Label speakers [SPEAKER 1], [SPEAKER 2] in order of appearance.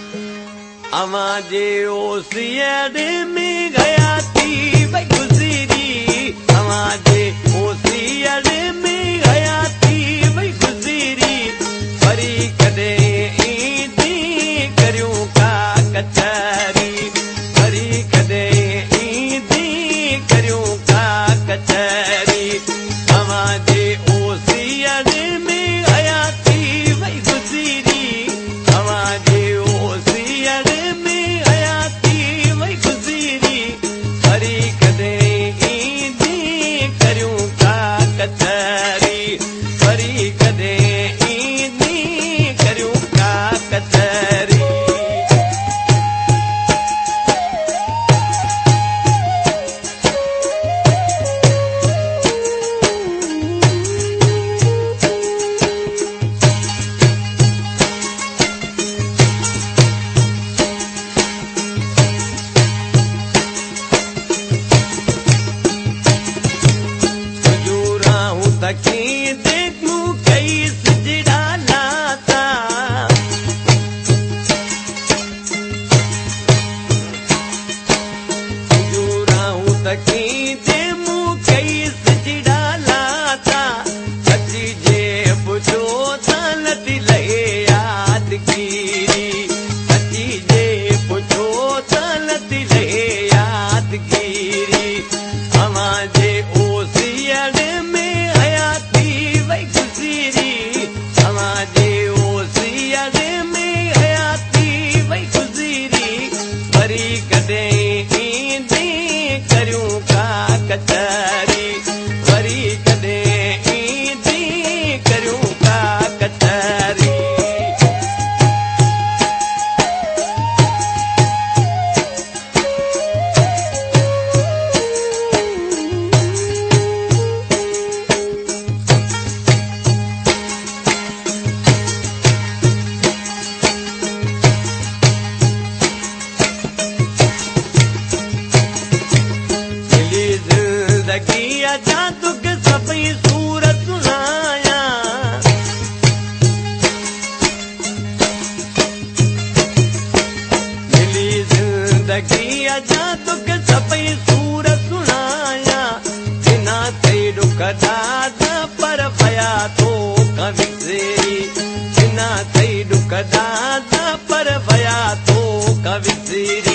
[SPEAKER 1] अवां जे ओसियड़ में गया थी वई गुज़री, अवां जे ओसियड़ में गया थी वई गुज़री। वरी कॾहिं ईंदी करियूं का कचहरी, वरी कॾहिं ईंदी करियूं का कचहरी। अवां जे ओसियड़ में गया थी वई गुज़री, अवां जे ओसियड़ में गया थी वई गुज़री। वरी कॾहिं ईंदी करियूं का कचहरी, वरी कॾहिं ईंदी करियूं का कचहरी। वरी कॾहिं ईंदी करियूं का कचहरी। ज़िंदगीअ जा दुख सभई सूर सुनाया, मिली ज़िंदगीअ जा दुख सभई सूर सुनाया। बिना थई ॾुख ॾाढा पर वया तो खां विसरी, बिना थई ॾुख ॾाढा पर वया तो खां विसरी।